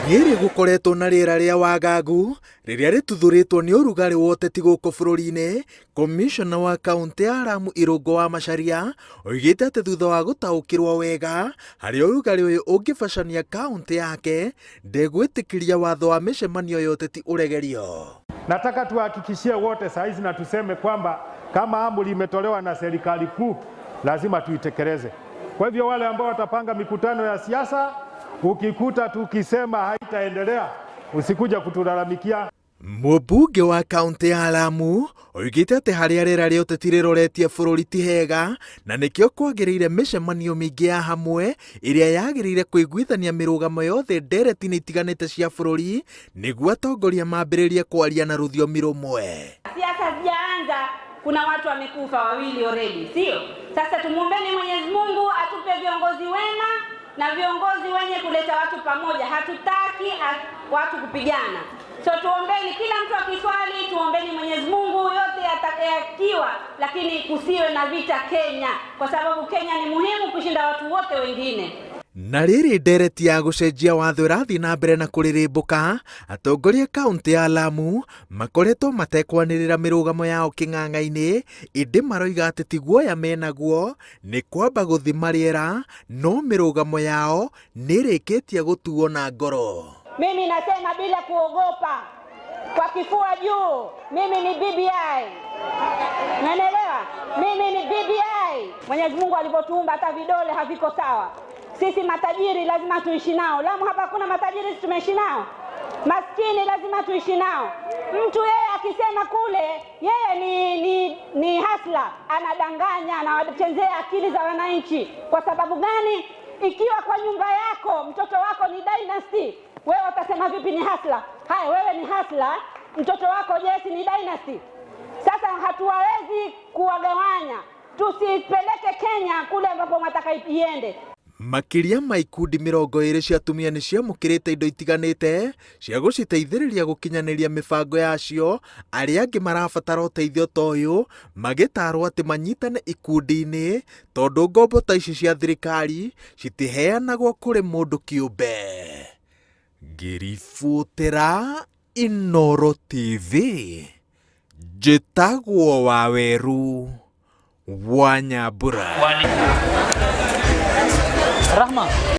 Rĩrĩ gũkoretwo na rĩera rĩa wagagu rĩrĩa rĩtuthũrĩtwo nĩ ũrugarĩ wa ũteti gũkũ bũrũri-inĩ, Komishona wa kaũntĩ ya Lamu Irũngũ wa Macharia oigĩte atĩ thutha wa gũtaũkĩrwo wega harĩa ũrugarĩ ũyũ ũngĩbacania kaũntĩ yake ndegwĩtĩkĩria watho wa mĩcemanio ya ũteti ũregerio. Nataka tuhakikishie wote saa hizi na tuseme kwamba kama amri imetolewa na serikali kuu lazima tuitekeleze. Kwa hivyo wale ambao watapanga mikutano ya siasa, ukikuta tukisema haitaendelea, usikuja kutulalamikia. Mũmbunge wa kaũntĩ ya Lamu oigĩte atĩ harĩa rĩera rĩa ũteti rĩroretie bũrũri ti hega na nĩkĩo kwagĩrĩire mĩcemanio mĩingĩ ya hamwe ĩrĩa yagĩrĩire kũiguithania mĩrũgamo yothe ndereti-inĩ itiganĩte cia bũrũri nĩguo atongoria mambĩrĩrie kwaria na rũthiomi rũmwe. Siasa hazijaanza, kuna watu wamekufa wawili already, sio? Sasa tumwombeni Mwenyezi Mungu atupe viongozi wema na viongozi wenye kuleta watu pamoja. Hatutaki watu kupigana, so tuombeni, kila mtu akiswali, tuombeni Mwenyezi Mungu yote yatakayakiwa, lakini kusiwe na vita Kenya, kwa sababu Kenya ni muhimu kushinda watu wote wengine. Na rĩrĩ ndereti ya gũcenjia watho ĩrathiĩ na mbere na kũrĩrĩmbũka, atongoria kaũntĩ ya Lamu makoretwo matekwanĩrĩra mĩrũgamo yao kĩng'ang'a-inĩ, ĩndĩ maroiga atĩ ti guoya menaguo nĩ kwamba gũthima rĩera, no mĩrũgamo yao nĩ ĩrĩkĩtie gũtuo na ngoro. Mimi nasema bila kuogopa, kwa kifua juu, mimi ni BBI. Unanielewa? Mimi ni BBI. Mwenyezi Mungu alivyotuumba hata vidole haviko sawa. Sisi matajiri lazima tuishi nao. Lamu hapa hakuna matajiri, sisi tumeishi nao. Maskini lazima tuishi nao. Mtu yeye akisema kule yeye ni hasla, anadanganya, anawachezea akili za wananchi. Kwa sababu gani? Ikiwa kwa nyumba yako mtoto wako ni dynasty, wewe utasema vipi ni hasla? Haya, wewe ni hasla, mtoto wako Jesse ni dynasty. Sasa hatuwawezi kuwagawanya, tusipeleke Kenya kule ambapo wanataka iende. Makĩria ma ikundi 20 cia atumia nĩ ciamũkĩrĩte indo itiganĩte cia gũciteithĩrĩria gũkinyanĩria mĩbango yacio. Arĩa angĩ marabatara ũteithio ta ũyũ magĩtarwo atĩ manyitane ikundi-inĩ tondũ ngombo ta ici cia thirikari citiheanagwo kũrĩ mũndũ kĩũmbe. Ngĩribotera Inooro TV, njĩtagwo Waweru wa Nyambura. Rahma.